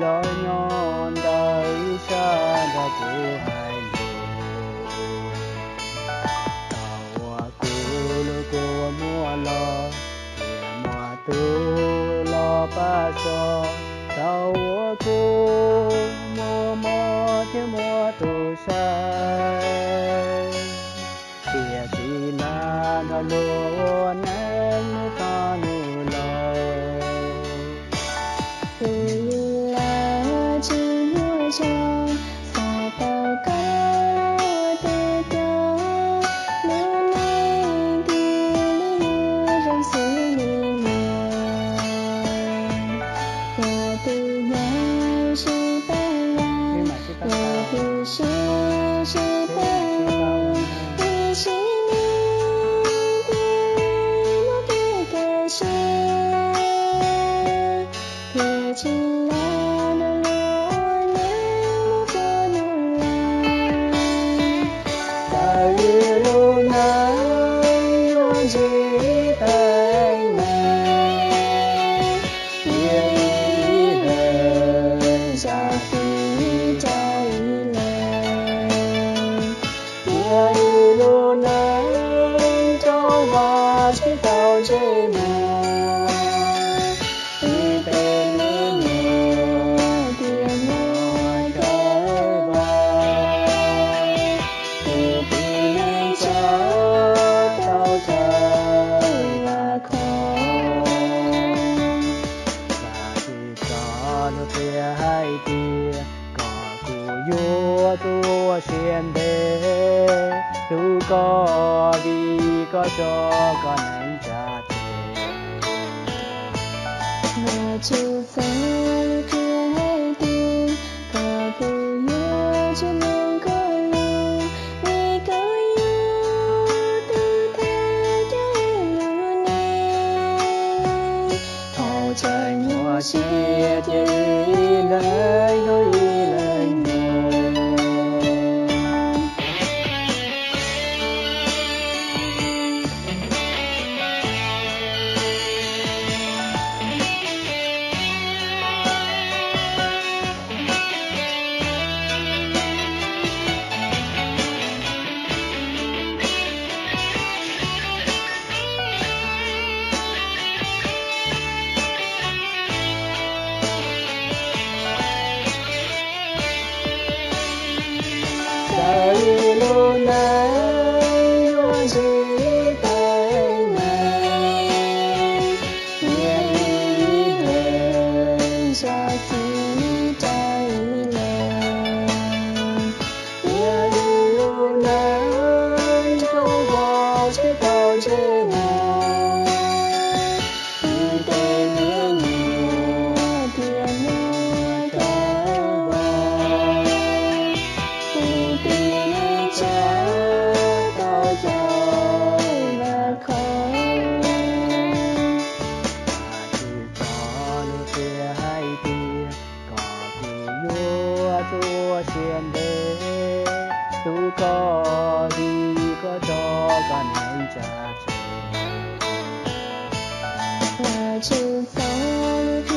los nyob ntawm ib sab nrog kuv hais lus. Thaum uas kuv lub kua muag los thiab muaj tus los pab so, thaum uas kuv muaj mob thiab muaj tus saib, tiam sis nag nrog luag ua neej mus txog hnub laus. Tus yawg laus tsis muaj zog, xav tau koj ua tus coj, lub neej thiaj li yuav zoo xws li luag. Yog tus yau tsis pab laj, yog tus siab tsis pab ua, ib sim neej thiaj li muaj kev kaj siab, thiaj tsis lam nrog luag ua neej mus txog hnub laus. Txawm yog lub neej yuav ntsib teeb meem, ib leeg zam txim rau ib leeg, thiab ib lub neej rau Vajtswv tau ntsej muag. Ib tsev me nyuam thiaj muaj kawg vauv, ib tsev neeg tsa tau chaw vam khom. Vajtswv txoj lus qhia hais tias kom kuv yuav tus uas siab ntev hlub koj, vim koj tso koj neej tsa tseg. Vajtswv txoj lus qhia hais tias kom kuv yuav tsis mloog koj lus, vim koj yog tus thaj coj lub neej. Thaum tseem nyuaj siab ces ib leeg hlub ib leeg nyob. Txawm lub neej yuav ntsib teeb meem, thiab ib leeg zam txim rau ib leeg, thiab ib lub neej rau Vajtswv tau ntsej muag. Ib tsev me nyuam thiaj muaj kawg vauv, ib tsev neeg tsa tau chaw vam khom. Vajtswv txoj lus qhia hais tias kom kuv yuav tus uas siab ntev hlub koj, vim koj tso koj neej tsa tseg. Vajtswv txoj lus